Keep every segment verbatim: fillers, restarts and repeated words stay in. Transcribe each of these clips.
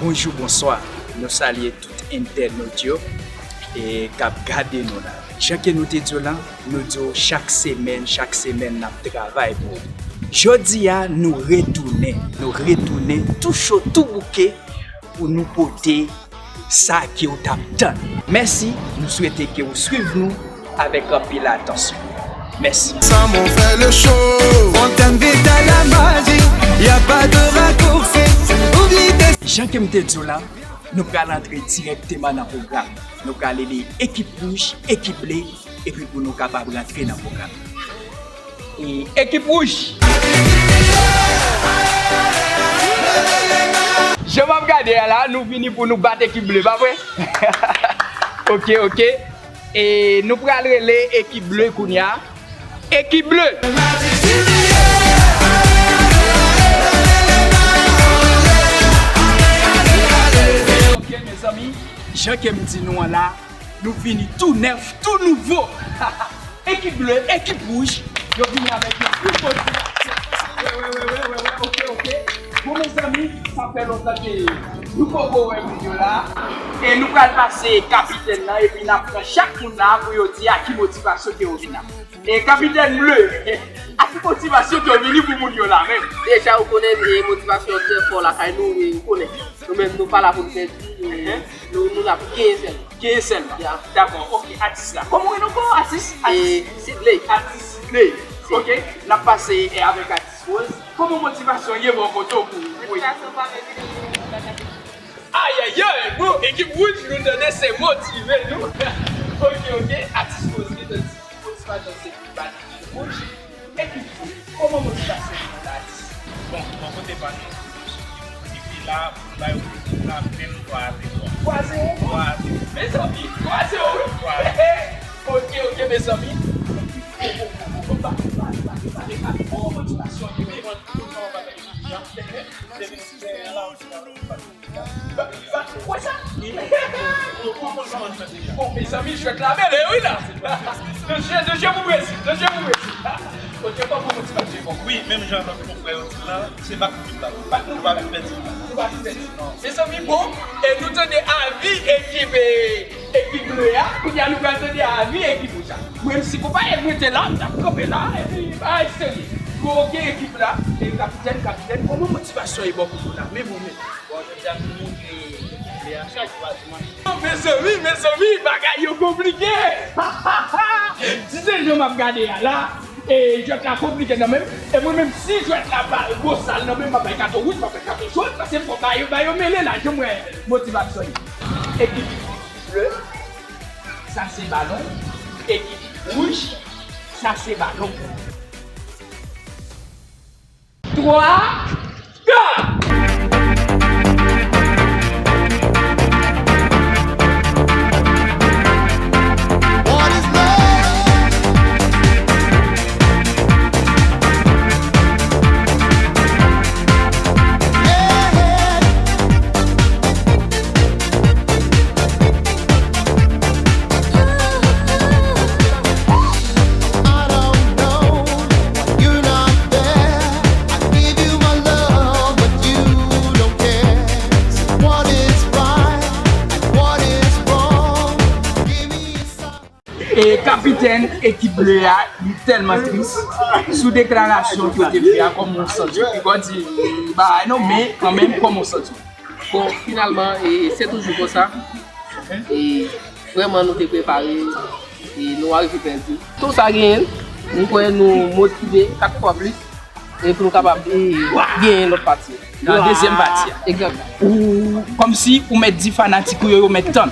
Bonjou, bonswa. Nou salye tout entènot yo e k ap gade nou la. Jan ke nou te di w lan, nou di w chak semèn, chak semèn n ap travay pou ou. Jodi a, nou retounen, nou retounen tou cho, tou bouke pou nou pote sa ke w t ap tann. Mèsi, nou swete ke w swiv nou avèk anpil atansyon. Mèsi. Samo fè le show. Fontaine Vital la magie, y a pas de raccourci. Oublie tes Jan ke m te di w la, nou pral antre dirèkteman nan pwogram. Nou pral rele ekip wouj, ekip ble, epi pou nou kapab rantre nan pwogram. E ekip wouj! Jan m ap gade a la, nou vini pou nou bat ekip ble, pa vre? Ok, ok. E nou pral rele ekip ble kounye a. Ekip ble! Ok, mezanmi, jan ke m di nou an la, nou vini tou nèf, tou nouvo. Ekip ble, ekip wouj, yo vini avèk yon pil motivasyon. Wè, wè, wè, wè, wè, wè, ok, ok. Bon, mezanmi, sa fè lontan ke nou poko wè moun yo la. E nou pral pase kapitèn nan, epi n ap pran chak moun la pou yo di a ki motivasyon ke yo vin la. E kapitèn ble, a ki motivasyon ke w vini pou moun yo la menm? Deja, ou konnen, e, motivasyon trè fò lakay nou, e, ou konnen. Nou menm, nou pa la pou n pèdi, e, nou, nou la pou genyen sèlman. Genyen sèlman. Ya. Dakò, ok, atis la. Kòman w rele ankò, atis? E, atis Sidley. Atis Sidley. Ok, n ap pase, e, avèk atis Rose. Kòman motivasyon ye bò kote w pou, pou Ayayay, bon, ekip wouj, nou tande se motive nou. Ok, ok, atis Rose, li tande se motivasyon se pou bat ekip wouj. Ekip wouj, kòman motivasyon nou la, atis? Bon, bò kote pa nou, nou soti motive la, pou n ba yo ekip la, menm twa a zewo. Twa zewo? Twa a zewo. Mezanmi, twa zewo, wi. Twa a zewo. Ok, ok, mezanmi. Ekip wouj, bon, bon, bon, bon, pale, pale, pale, pale, pale, kòman motivasyon nou ye? Bon, mezanmi, jwèt la bèl, wi la. De jeu, de jeu pou Brezil, de jeu pou Brezil. Ok, pa pou motivasyon. Wi, menm jan lòt konfrè yo di la, se bat nou la. Bat nou. Nou pa vin pèdi. Nou pa vin pèdi. Mezanmi, bon, e nou tande avi ekip, e, ekip ble a, kounye a nou pral tande avi ekip wouj la. Mwen, si konpayi mwen te la, m t ap kanpe la, epi bagay serye. Bon, ok, ekip la, e kapitèn, kapitèn, kòman motivasyon ye bò kote w la? Men mwen menm. Bon, jodi a nou montre ekip ble a chak jou a dimanch. Mezanmi, mezanmi, bagay yo konplike! Si se jan m ap gade a la, e jwèt la konplike nan men m. E mwen menm, si jwèt la pa bosal nan men m, m ap bay katon wouj, m ap bay katon jòn, paske m poko ba yo, ba yo mele la, jan m wè motivasyon yo. Ekip ble, sa se balon. Ekip wouj, sa se balon. Twa, kat! E kapitèn ekip ble a, li tèlman tris sou deklarasyon ke w te fè a, kòman w santi w? Piga w di bagay non, men kanmenm, kòman w santi w? Bon, finalman, e, se toujou konsa. E vrèman, nou te prepare, e nou arive pèdi. Tou sa genyen, m kwè nou motive kat fwa plis, e pou nou kapab, e, genyen lòt pati. Nan dezyèm pati a. Egzakteman. Ou, kòmsi ou mèt di fanatik ou yo, yo mèt tann.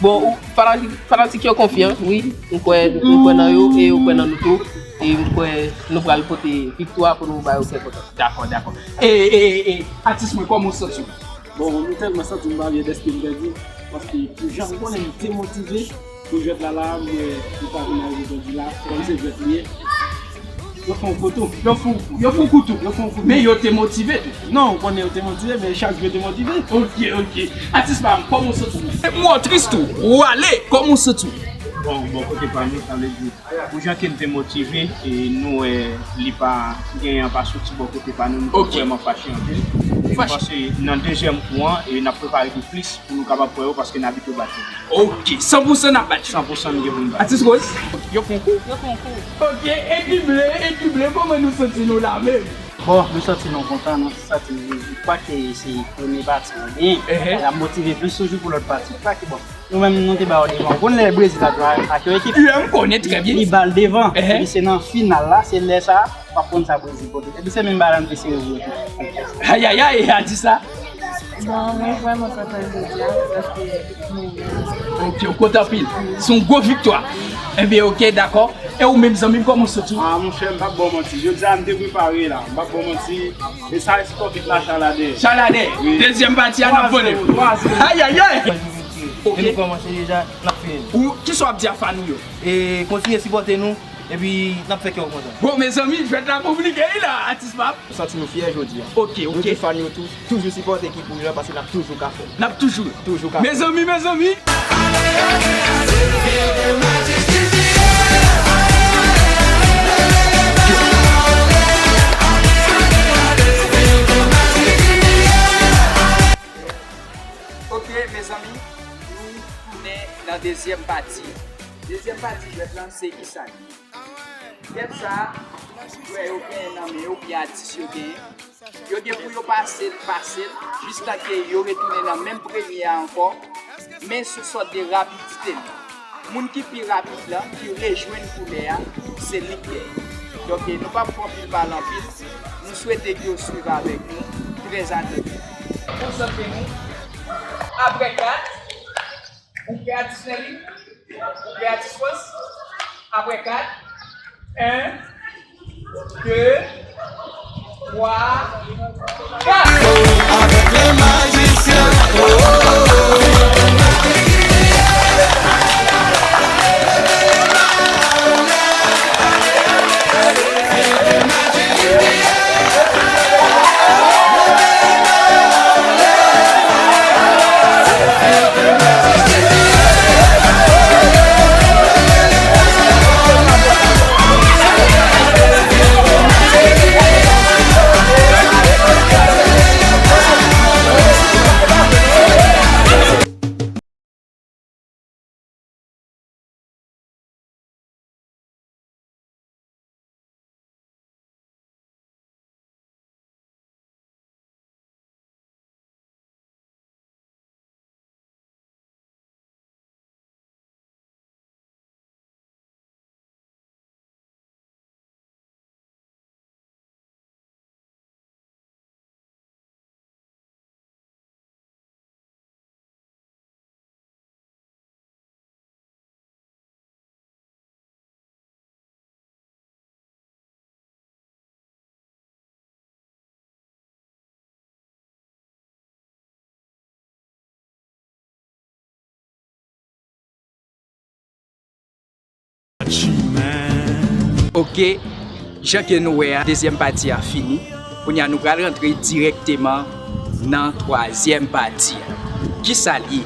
Bon, ou, fanatik, fanatik yo konfyan, wi. M kwè, m kwè nan yo, e yo kwè nan nou tou. E m kwè nou pral pote viktwa pou nou ba yo kè kontan. Dakò, dakò. E, e, e, e, atis mwen, kòman w santi w? Bon, m tèlman santi m pa byen dèske m pèdi, paske pou jan m konnen m te motive pou jwèt la la, m wè li pa vin arive jodi la, kòm se jwèt li ye. Yo fè yon kou tou. Yo fè, yo fè yon kou tou. Yo fè yon kou tou. Men yo te motive tou. Non, ou konnen yo te motive, men chak jou yo te motive. Ok, ok. Atis pa m, kòman w santi w? M wè w tris tou. Ou ale, kòman w santi w? Bon, bò kote pa nou, sa vle di, pou jan ke n te motive, e nou wè li pa genyen, pa soti bò kote pa nou, nou te vrèman fache anpil. Paske nan dezyèm kou an, e n ap prepare tou plis pou nou kapab pran yo, paske n abitye bat yo. Ok, san pou san n ap bat yo. San pou san nou gen pou n bat. Atis Rose? Yo pran kou. Yo pran kou. Ok, ekip ble, ekip ble, kòman nou santi nou la menm? Bon, nou santi nou kontan, nou santi nou, kwake se premye pati an, men Ehe. N ap motive plis toujou pou lòt pati. Kwake, bon, nou menm, nou te ba yo devan. Ou konn lè Brezil ap jwe ak yon ekip, U M konnen trè byen. Li ba l devan. Ehe. Epi se nan final la, se lè sa, w ap konn sa Brezil pote. Epi se menm bagay la nou te sere pou yo tou. Ayayay, a di sa. Bon, mwen vrèman kontan jodi a, paske nou. Ok, ou kontan anpil. Se yon gwo viktwa. Ebyen, ok, dakò. E ou menm, zanmi m, kòman w santi w? Ah, monchè, m p ap ba w manti. Jodi a, m te prepare la. M p ap ba w manti. E sa, e sipòte la, Chaladè. Chaladè. Wi. Dezyèm pati a, n ap vole. Twa zewo, twa zewo. Ayayay! Ok. E nou kòmanse deja, n ap fini. Ou, kisa w ap di a fan ou yo? E kontinye sipòte nou, epi n ap fè kè w kontan. Bon, mezanmi, jwèt la konplike wi la, atis pa m. Nou santi nou fyè jodi a. Ok, ok. Nou di fan yo tou, toujou sipòte ekip Wouj lan, paske n ap toujou ka fè. N ap toujou. Toujou ka fè. Mezanmi, mezanmi. Ok, mezanmi, nou tounen nan dezyèm pati. Dezyèm pati jwèt lan se kisa l ye? Tèm sa, jwè yo genyen nan men yo, oubyen atis yo genyen. Yo gen pou yo pase l, pase l, jistan ke yo retounen nan menm premye a ankò, men sou sòt de rapidite li. Moun ki pi rapid lan, ki rejwenn koulè a, se li k genyen. Donk, nou p ap fè anpil pale anpil, nou swete ke w swiv avèk nou, trè atantif. Konsantre nou, apre kat, ou prè atis Nelly? Ou prè atis Rose? Apre kat, en, de, twa, kat. Avèk le magicien. Ok, jan ke nou wè a, dezyèm pati a fini. Kounye a, nou pral rantre dirèkteman nan twazyèm pati a. Kisa l ye?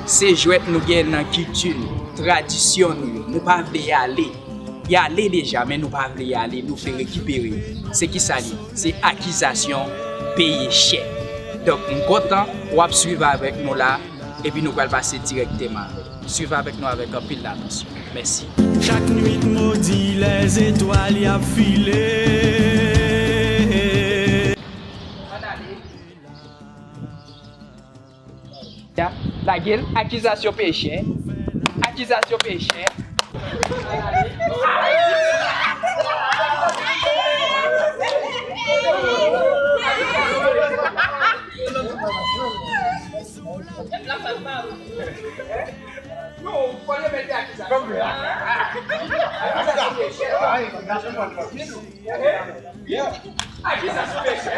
Se jwèt nou gen nan kilti nou, tradisyon nou yo. Nou pa vle y ale. Y ale deja, men nou pa vle y ale, nou vle rekipere. Se kisa l ye? Se akizasyon peye chè. Donk, m kontan w ap swiv avèk nou la, epi nou pral pase dirèkteman avè l. Swiv avèk nou avèk anpil atansyon. Mèsi. Chak nwit modi, lèzetwal y ap file. Ann ale. Lage l, akizasyon peye chè. Akizasyon peye chè. Non, fò yo mete akizasyon. Akizasyon peye chè. Akizasyon peye chè.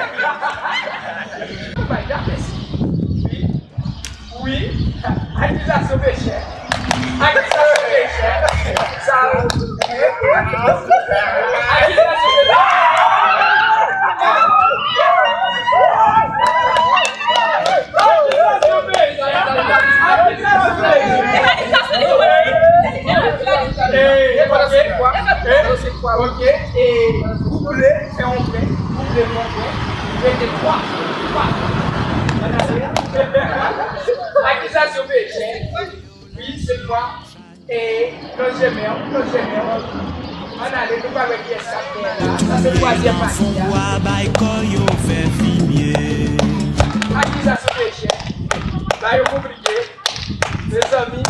Ou bay dat mèsi. Wi. Wi. Akizasyon peye chè. Akizasyon peye chè. Sa. Akizasyon peye chè. Akizasyon peye chè. Eh, ok. Eh, ok. E, gwoup ble, fè yon ble. Gwoup ble, fè yon ble. Rete twa. Twa. E, lonje men w, lonje men w. Ann ale, nou pral wè kiyès k ap genyen la. Sa se twazyèm pati a. Fon bwa bay kò yo fè fimye. Akizasyon peche. Ba yo konplike. Mezanmi.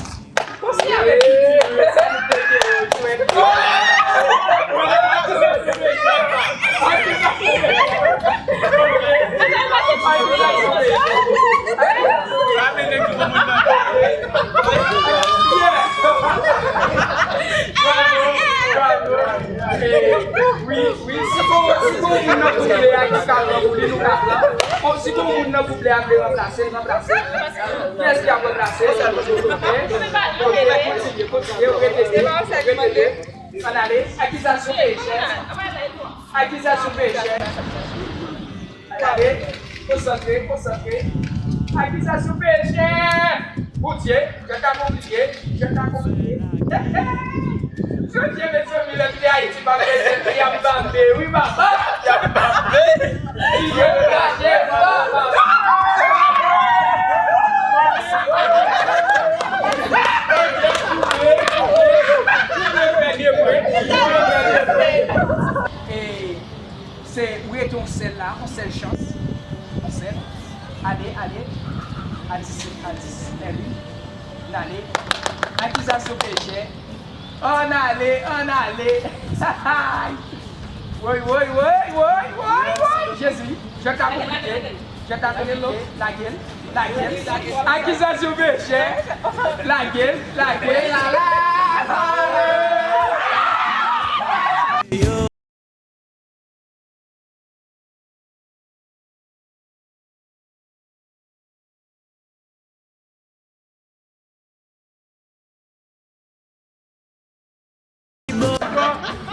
Konsi avèk Didi, sa nou te gen yo jwenn. Bravo, bravo. Eh, wi, wi, si gon, si gon moun nan koupe a ki ka pran pou li, nou ka pran. Bon, si gon moun nan koupe a vle ranplase, l ranplase. Kiyès ki ap ranplase? Ok, kontinye, kontinye, repete, repete. Ann ale, akizasyon peche. Akizasyon peche. Gade, konsantre, konsantre. Akizasyon peche. Bondye, jan ta konplike, jan ta konplike. Hey, hey. Bondye, mezanmi, lè m te Ayiti, pa bezwen, y ap bame, wi, papa. Y ap bame. Yo gade, papa. E Se, ou rete yon sèl la, yon sèl chans. Yon sèl. Ale, ale. Atis, atis, Erwin. Ann ale. Akizasyon peche. Ann ale, ann ale. Woy, woy, woy. Jezi, je ta konplike. Je ta konplike. Lage l, lage l, lage l. Akizasyon peche. Lage l, lage l.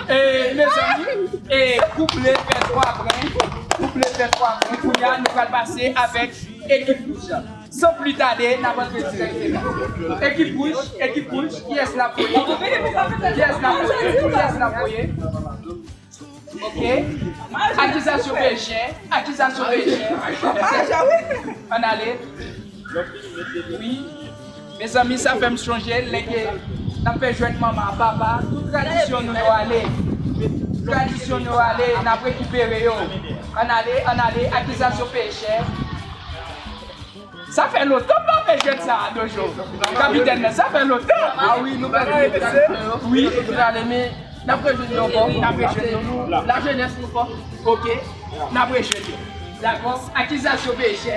E, mezanmi, e, koup le fè twa pwen, koup le fè twa pwen. Kounye a, nou pral pase avèk ekip wouj la. San pli tade, n ap antre dirèkteman. Ekip wouj, ekip wouj, kiyès n ap voye? Kiyès n ap voye? Kiyès n ap voye? Ok. Akizasyon peche. Akizasyon peche. Ann ale. Wi. Mezanmi, sa fè m chonje lè ke n ap fè jwèt manman, papa, tout tradisyon nou yo ale. Tradisyon nou yo ale, n ap rekipere yo. Ann ale, ann ale, akizasyon peche. Sa fè lontan m pa fè jwèt sa a, Dojo. Kapitèn nan, sa fè lontan. A wi, nou pèdi. Wi. Epi n ale, men n ap rejwenn nou ankò. N ap rejwenn nou. Lajenès nou fò. Ok. N ap rejwenn nou. Dakò. Akizasyon peche.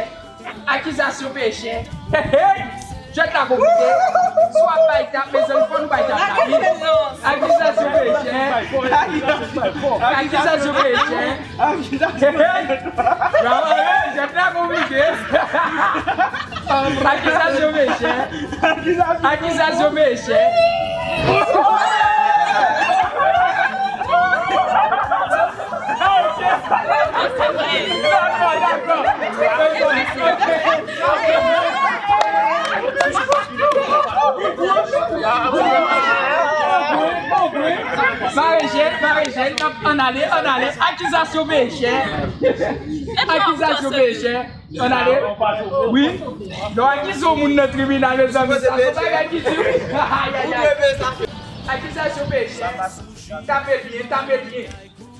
Akizasyon peche. Hey, hey. Jwèt la konplike. Si w ap bay tap, mezanmi, fò nou bay tap la, wi. Akizasyon peche. Akizasyon peche. Hey, hey. Jwèt la konplike. Akizasyon peche. Akizasyon peche. Mare jèl, mare jèl, ann ale, ann ale. Akizasyon peche. Akizasyon peche. Ann ale. Wi. Lè w akize yon moun nan tribinal, mezanmi, sa se yon bagay ki di, wi. Ay, ay, ay. Akizasyon peche. Tape byen, tape byen.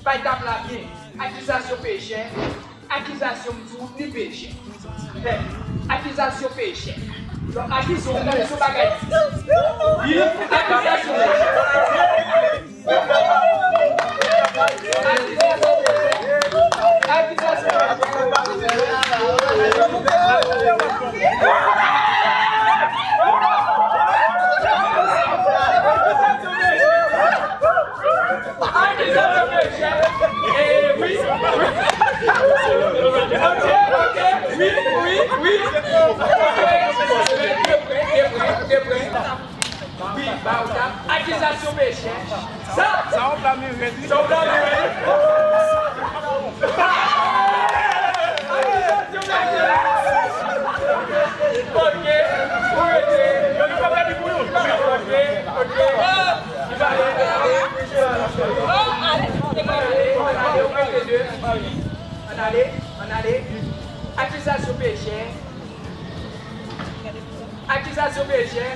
Bay tap la byen. Akizasyon peche. Akizasyon m di w, li peche. Akizasyon peche. Lè w akize yon moun, se yon bagay. Wi, akizasyon peche. Akizasyon peche. Akizasyon peche. Akizasyon peche. Eh, wi. Ok, ok. Wi, wi, wi. Ok. De prè, de prè, de prè. Wi, ba w tap. Akizasyon peche. Sa. Sa w blamire li. Sa w blamire li. Akizasyon peche. Ok. Ou rete. Yo, li pa pèdi pou youn. Ok, ok. Ann ale, ann ale. Akizasyon peche. Akizasyon peche.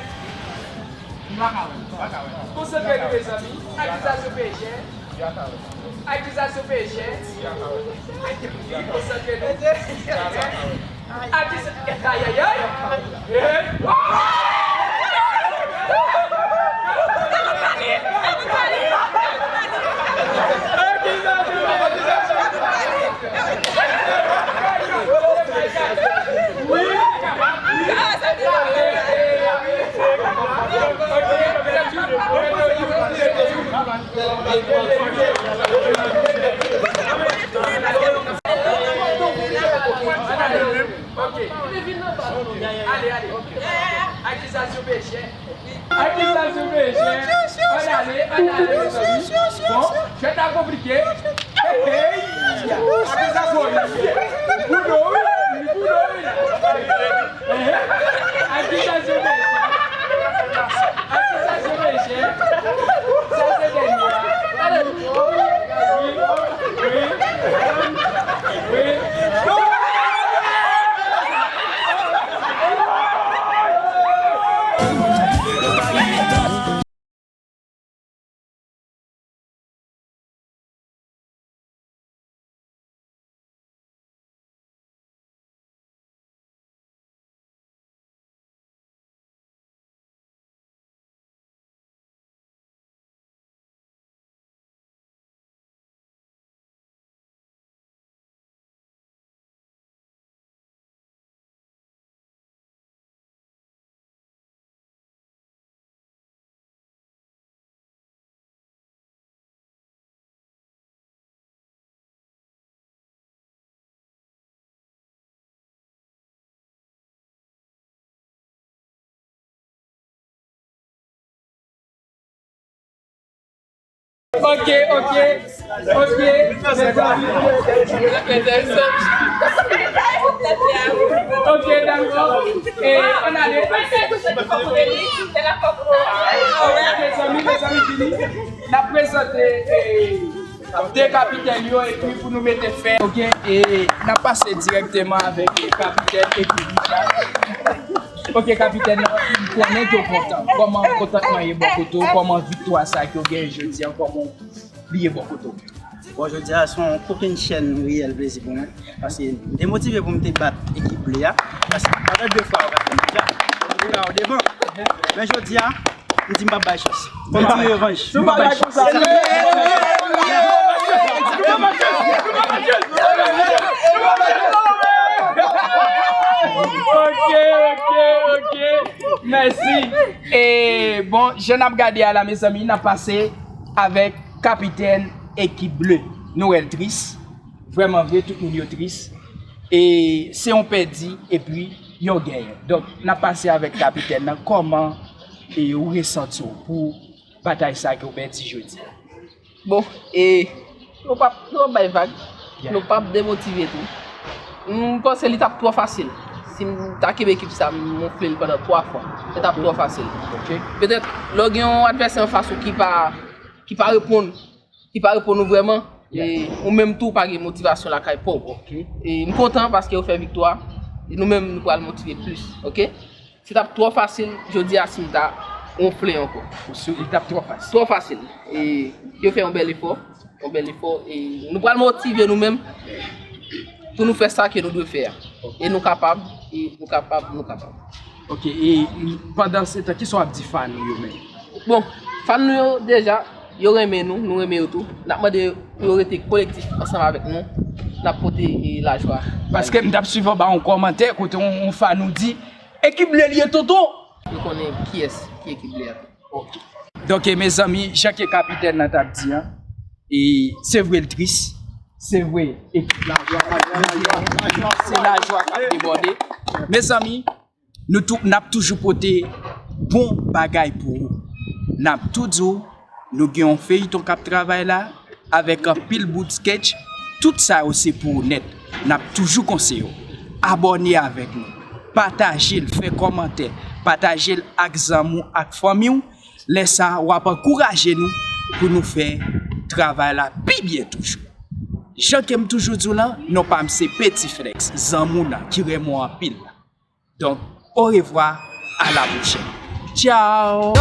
Konsantre nou, mezanmi. Akizasyon peye chè. Akizasyon peye chè. Konsantre nou. Akiza-, ayayay. Eh. Ok. Ale, ale. Akizasyon peye chè. Akizasyon peye chè. Ann ale, ann ale, mezanmi. Bon, chè ta konplike. Hey, hey. Akizasyon peye chè. Pou nou, wi. Pou nou, wi. Ehe. Akizasyon peye chè. Akizasyon peye chè. Sa se dènye a. Wi, wi, wi. Ok, ok, ok. Ok, dakò. E, ann ale. Ok, mezanmi, mezanmi, vini. N ap prezante, e, de kapitèn yo, epi pou nou mete fen. Ok, e n ap pase dirèkteman avèk kapitèn epi Richard. Ok, kapitèn nan, m konnen ke w kontan. Kòman kontantman ye bò kote w? Kòman viktwa sa ke w genyen jodi a, kòman li ye bò kote w? Bon, jodi a, se yon kokenn chèn reyèl plezi pou mwen. Paske m te motive pou m te bat ekip ble a. Paske pandan de fwa, w ka fè deja. Ou la, w devan. Men jodi a, m di m p ap bay chans. Fò m tire revanj. M p ap bay chans. Ok, ok, ok. Mèsi. E bon, jan n ap gade a la, mezanmi, n ap pase avèk kapitèn ekip ble. Nou wè l tris. Vrèman vre, tout moun yo tris. E se yon pèdi, epi yon genyen. Donk, n ap pase avèk kapitèn nan. Kòman, e, ou resanti w pou batay sa ke w pèdi jodi a? Bon, e, nou p ap, nou p ap bay vag, yeah, nou p ap demotive tou. M panse li t ap twò fasil. Si m ta kenbe ekip sa, m wonfle l pandan twa fwa. Li t ap twò fasil. Ok. Petèt, lè w gen yon advèsè anfas ou ki pa, ki pa reponn, ki pa reponn ou vrèman, yeah, e ou menm tou w pa gen motivasyon lakay pa w. Ok. E m kontan paske yo fè viktwa. E nou menm, nou pral motive plis. Ok? Si t ap twò fasil, jodi a si m ta wonfle ankò. Ou sou, li t ap twò fasil. Twò fasil. E yo fè yon bèl efò, yon bèl efò, e nou pral motive nou menm pou nou fè sa ke nou dwe fè a. E nou kapab, e nou kapab, nou kapab. Ok, e pandan se tan, kisa w ap di fan ou yo menm? Bon, fan nou yo deja, yo renmen nou, nou renmen yo tou. N ap mande pou yo rete kolektif ansanm avèk nou. N ap pote, e, lajwa. Paske m t ap swiv anba yon kòmantè kote yon, yon fan ou di, Ekip ble li ye, tonton! Nou konnen kiyès ki ekip ble a. Ok. Donk, e, mezanmi, jan ke kapitèn nan t ap di an, e, se vre l tris, se vre ekip la, se lajwa k ap debòde. Mezanmi, nou tou, n ap toujou pote bon bagay pou ou. N ap tou di w, Nou gen yon feyton k ap travay la, avèk anpil bout sketch, tout sa yo se pou ou nèt. N ap toujou konseye w. Abòne avèk nou. Pataje l, fè kòmantè. Pataje l ak zanmi w, ak fanmi w. Lè sa a, w ap ankouraje nou pou nou fè travay la pi byen toujou. Jan ke m toujou di w lan, non pa m se Petit Flex, zanmi w nan, ki renmen w anpil la. Donk, orevwa, a la pwochèn. Tchao.